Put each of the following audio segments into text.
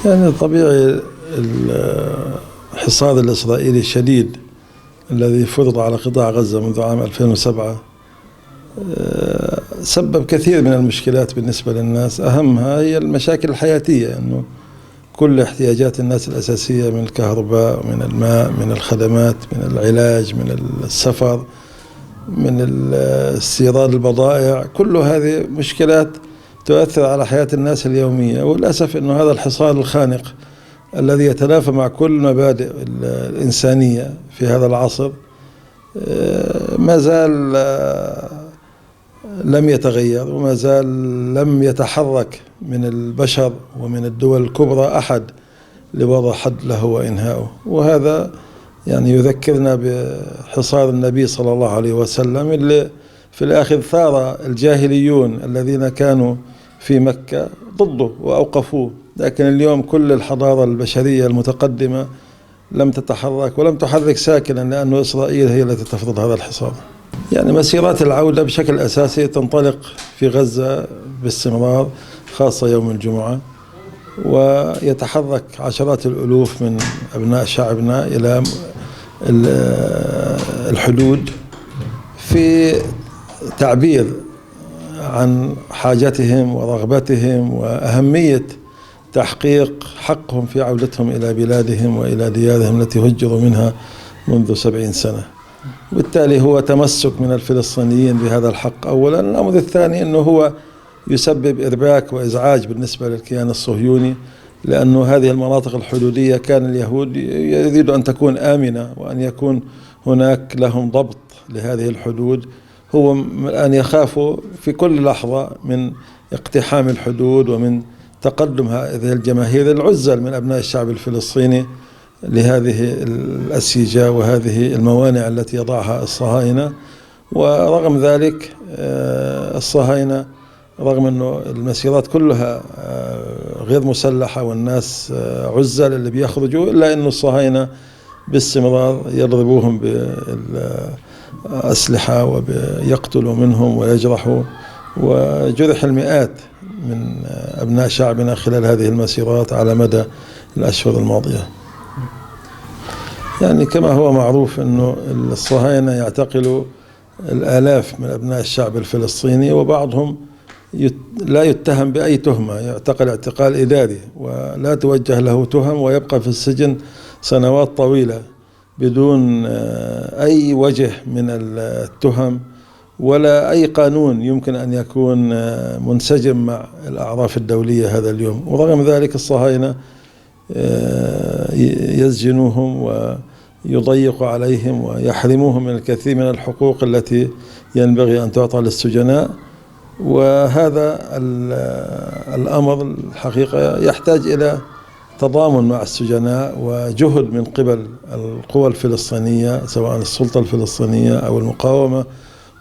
يعني طبيعي الحصار الإسرائيلي الشديد الذي فرض على قطاع غزة منذ عام 2007 سبب كثير من المشكلات بالنسبة للناس. أهمها هي المشاكل الحياتية، أنه كل احتياجات الناس الأساسية من الكهرباء، من الماء، من الخدمات، من العلاج، من السفر، من استيراد البضائع، كل هذه مشكلات تؤثر على حياة الناس اليومية. وللأسف أنه هذا الحصار الخانق الذي يتنافى مع كل مبادئ الإنسانية في هذا العصر ما زال لم يتغير، وما زال لم يتحرك من البشر ومن الدول الكبرى أحد لوضع حد له وإنهائه. وهذا يعني يذكرنا بحصار النبي صلى الله عليه وسلم اللي في الآخر ثار الجاهليون الذين كانوا في مكة ضده وأوقفوه، لكن اليوم كل الحضارة البشرية المتقدمة لم تتحرك ولم تحرك ساكنا، لأن إسرائيل هي التي تفرض هذا الحصار. يعني مسيرات العودة بشكل أساسي تنطلق في غزة باستمرار، خاصة يوم الجمعة، ويتحرك عشرات الألوف من أبناء شعبنا إلى الحدود في تعبير عن حاجتهم ورغبتهم وأهمية تحقيق حقهم في عودتهم إلى بلادهم وإلى ديارهم التي هجروا منها منذ 70 سنة. وبالتالي هو تمسك من الفلسطينيين بهذا الحق أولا. الأمر الثاني أنه هو يسبب إرباك وإزعاج بالنسبة للكيان الصهيوني، لأنه هذه المناطق الحدودية كان اليهود يريد أن تكون آمنة وأن يكون هناك لهم ضبط لهذه الحدود. هو الآن يخاف في كل لحظة من اقتحام الحدود ومن تقدم هذه الجماهير العزل من أبناء الشعب الفلسطيني لهذه الأسيجة وهذه الموانع التي يضعها الصهاينة. ورغم ذلك الصهاينة رغم أنه المسيرات كلها غير مسلحة والناس عزل اللي بيخرجوا، إلا أنه الصهاينة باستمرار يضربوهم بالأسلحة ويقتلوا منهم ويجرحوا، وجرح المئات من أبناء شعبنا خلال هذه المسيرات على مدى الأشهر الماضية. يعني كما هو معروف أنه الصهاينة يعتقلوا الآلاف من أبناء الشعب الفلسطيني، وبعضهم لا يتهم بأي تهمة، يعتقل اعتقال إداري ولا توجه له تهم، ويبقى في السجن سنوات طويلة بدون أي وجه من التهم ولا أي قانون يمكن أن يكون منسجم مع الأعراف الدولية هذا اليوم. ورغم ذلك الصهاينة يسجنوهم ويضيقوا عليهم ويحرموهم من الكثير من الحقوق التي ينبغي أن تعطى للسجناء. وهذا الأمر الحقيقة يحتاج إلى تضامن مع السجناء وجهد من قبل القوى الفلسطينية، سواء السلطة الفلسطينية أو المقاومة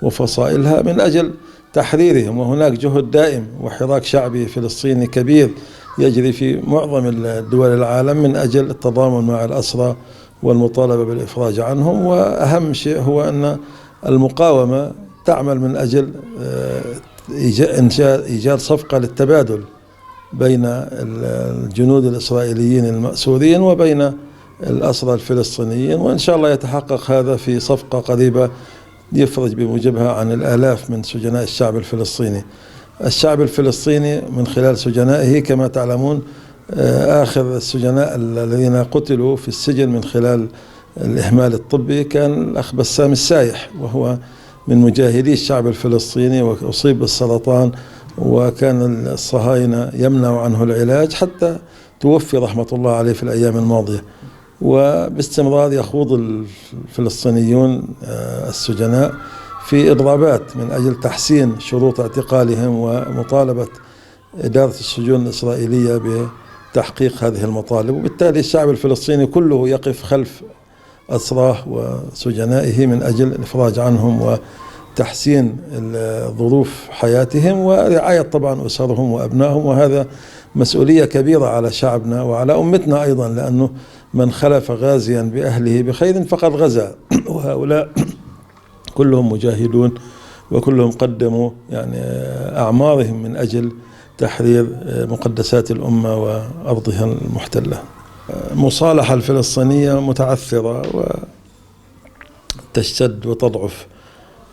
وفصائلها، من أجل تحريرهم. وهناك جهد دائم وحراك شعبي فلسطيني كبير يجري في معظم دول العالم من أجل التضامن مع الأسرى والمطالبة بالإفراج عنهم. وأهم شيء هو أن المقاومة تعمل من أجل إيجاد صفقة للتبادل بين الجنود الإسرائيليين المأسورين وبين الأسرى الفلسطينيين، وإن شاء الله يتحقق هذا في صفقة قريبة يفرج بموجبها عن الآلاف من سجناء الشعب الفلسطيني. الشعب الفلسطيني من خلال سجنائه كما تعلمون، آخر السجناء الذين قتلوا في السجن من خلال الإهمال الطبي كان الأخ بسام السايح، وهو من مجاهدي الشعب الفلسطيني وأصيب بالسرطان، وكان الصهاينة يمنع عنه العلاج حتى توفي رحمة الله عليه في الأيام الماضية. وباستمرار يخوض الفلسطينيون السجناء في إضرابات من أجل تحسين شروط اعتقالهم ومطالبة إدارة السجون الإسرائيلية بتحقيق هذه المطالب. وبالتالي الشعب الفلسطيني كله يقف خلف أسراه وسجنائه من أجل الإفراج عنهم وتحسين ظروف حياتهم ورعاية طبعا أسرهم وأبنائهم. وهذا مسؤولية كبيرة على شعبنا وعلى أمتنا أيضا، لأنه من خلف غازيا بأهله بخير فقد غزا، وهؤلاء كلهم مجاهدون وكلهم قدموا يعني أعمارهم من أجل تحرير مقدسات الأمة وأرضها المحتلة. المصالحة الفلسطينية متعثرة وتشتد وتضعف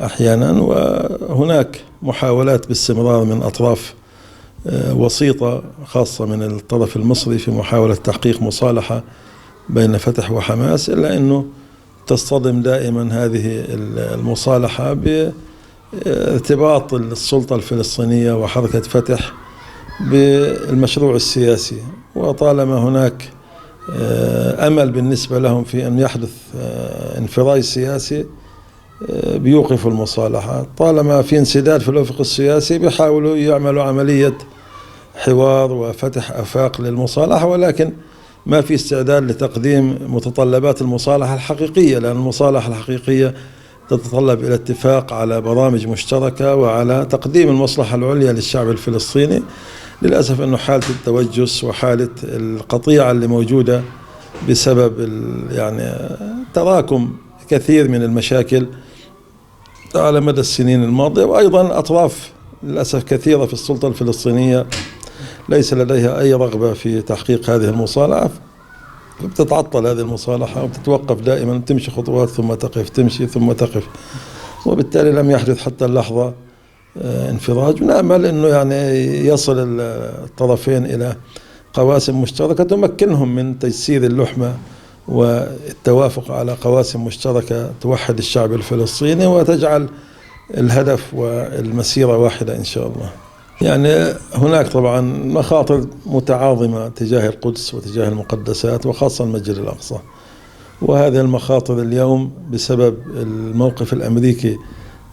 أحيانا، وهناك محاولات باستمرار من أطراف وسيطة خاصة من الطرف المصري في محاولة تحقيق مصالحة بين فتح وحماس، إلا أنه تصطدم دائما هذه المصالحة بارتباط السلطة الفلسطينية وحركة فتح بالمشروع السياسي. وطالما هناك أمل بالنسبة لهم في أن يحدث انفراج سياسي بيوقفوا المصالحة، طالما في انسداد في الأفق السياسي بيحاولوا يعملوا عملية حوار وفتح آفاق للمصالحة، ولكن ما في استعداد لتقديم متطلبات المصالحة الحقيقية، لأن المصالحة الحقيقية تتطلب إلى اتفاق على برامج مشتركة وعلى تقديم المصلحة العليا للشعب الفلسطيني. للأسف أنه حالة التوجس وحالة القطيعة اللي موجودة بسبب يعني تراكم كثير من المشاكل على مدى السنين الماضية، وأيضا أطراف للأسف كثيرة في السلطة الفلسطينية ليس لديها أي رغبة في تحقيق هذه المصالحة، بتتعطل هذه المصالحة وبتتوقف دائما، تمشي خطوات ثم تقف، تمشي ثم تقف، وبالتالي لم يحدث حتى اللحظة انفراج. ونأمل أنه يعني يصل الطرفين إلى قواسم مشتركة تمكنهم من تجسيد اللحمة والتوافق على قواسم مشتركة توحد الشعب الفلسطيني وتجعل الهدف والمسيرة واحدة إن شاء الله. يعني هناك طبعا مخاطر متعاظمة تجاه القدس وتجاه المقدسات وخاصة المسجد الأقصى، وهذه المخاطر اليوم بسبب الموقف الأمريكي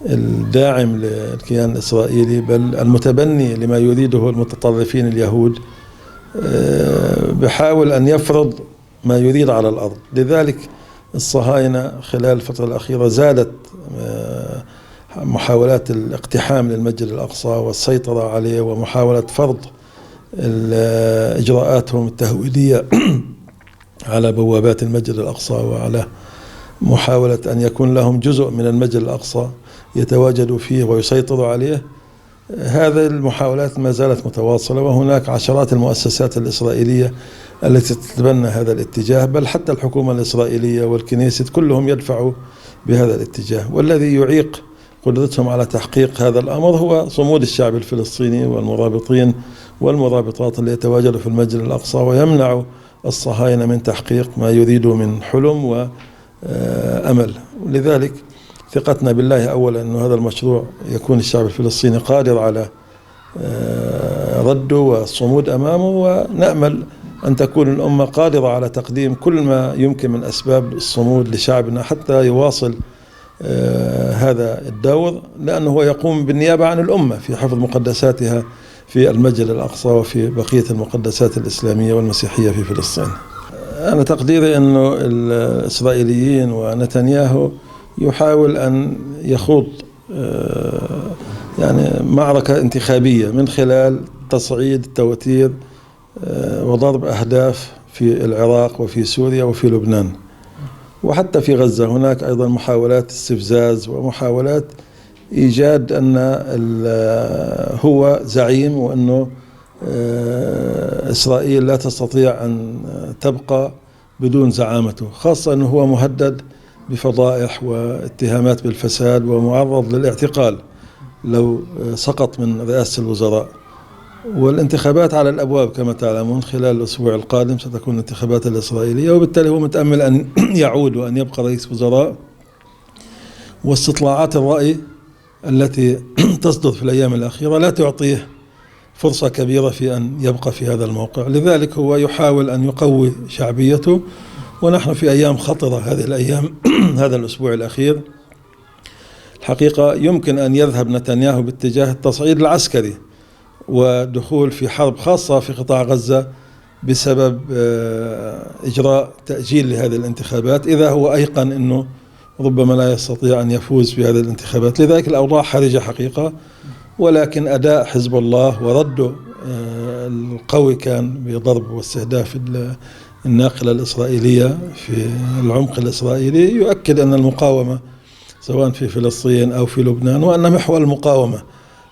الداعم للكيان الإسرائيلي بل المتبني لما يريده المتطرفين اليهود، بحاول أن يفرض ما يريد على الأرض. لذلك الصهاينة خلال الفترة الأخيرة زادت محاولات الاقتحام للمسجد الأقصى والسيطرة عليه ومحاولة فرض إجراءاتهم التهويدية على بوابات المسجد الأقصى، وعلى محاولة أن يكون لهم جزء من المسجد الأقصى يتواجدوا فيه ويسيطروا عليه. هذه المحاولات ما زالت متواصلة، وهناك عشرات المؤسسات الإسرائيلية التي تتبنى هذا الاتجاه، بل حتى الحكومة الإسرائيلية والكنيست كلهم يدفعوا بهذا الاتجاه. والذي يعيق قدرتهم على تحقيق هذا الأمر هو صمود الشعب الفلسطيني والمرابطين والمرابطات اللي يتواجدوا في المسجد الأقصى ويمنعوا الصهاينة من تحقيق ما يريدوا من حلم وأمل. ولذلك ثقتنا بالله أولا أن هذا المشروع يكون الشعب الفلسطيني قادر على رده والصمود أمامه، ونأمل أن تكون الأمة قادرة على تقديم كل ما يمكن من أسباب الصمود لشعبنا حتى يواصل هذا الدور، لأنه هو يقوم بالنيابة عن الأمة في حفظ مقدساتها في المسجد الأقصى وفي بقية المقدسات الإسلامية والمسيحية في فلسطين. أنا تقديري أنه الإسرائيليين ونتنياهو يحاول أن يخوض يعني معركة انتخابية من خلال تصعيد التوتير وضرب أهداف في العراق وفي سوريا وفي لبنان وحتى في غزة. هناك أيضا محاولات استفزاز ومحاولات إيجاد أن هو زعيم وأنه إسرائيل لا تستطيع أن تبقى بدون زعامته، خاصة أنه هو مهدد بفضائح واتهامات بالفساد ومعرض للاعتقال لو سقط من رئاسة الوزراء. والانتخابات على الأبواب كما تعلمون، خلال الأسبوع القادم ستكون الانتخابات الإسرائيلية، وبالتالي هو متأمل أن يعود وأن يبقى رئيس وزراء. واستطلاعات الرأي التي تصدر في الأيام الأخيرة لا تعطيه فرصة كبيرة في أن يبقى في هذا الموقع، لذلك هو يحاول أن يقوي شعبيته. ونحن في أيام خطرة هذه الأيام هذا الأسبوع الأخير الحقيقة يمكن أن يذهب نتنياهو باتجاه التصعيد العسكري ودخول في حرب خاصة في قطاع غزة بسبب إجراء تأجيل لهذه الانتخابات، إذا هو أيقن أنه ربما لا يستطيع أن يفوز بهذه الانتخابات. لذلك الأوضاع حرجة حقيقة، ولكن أداء حزب الله ورده القوي كان بضرب واستهداف الناقلة الإسرائيلية في العمق الإسرائيلي يؤكد أن المقاومة سواء في فلسطين أو في لبنان، وأن محور المقاومة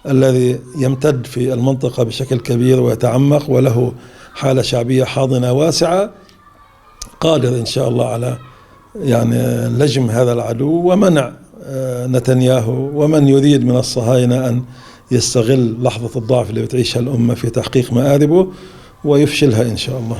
الذي يمتد في المنطقة بشكل كبير ويتعمق، وله حالة شعبية حاضنة واسعة، قادر إن شاء الله على لجم هذا العدو ومنع نتنياهو ومن يريد من الصهاينة أن يستغل لحظة الضعف اللي بتعيشها الأمة في تحقيق مآربه ويفشلها إن شاء الله.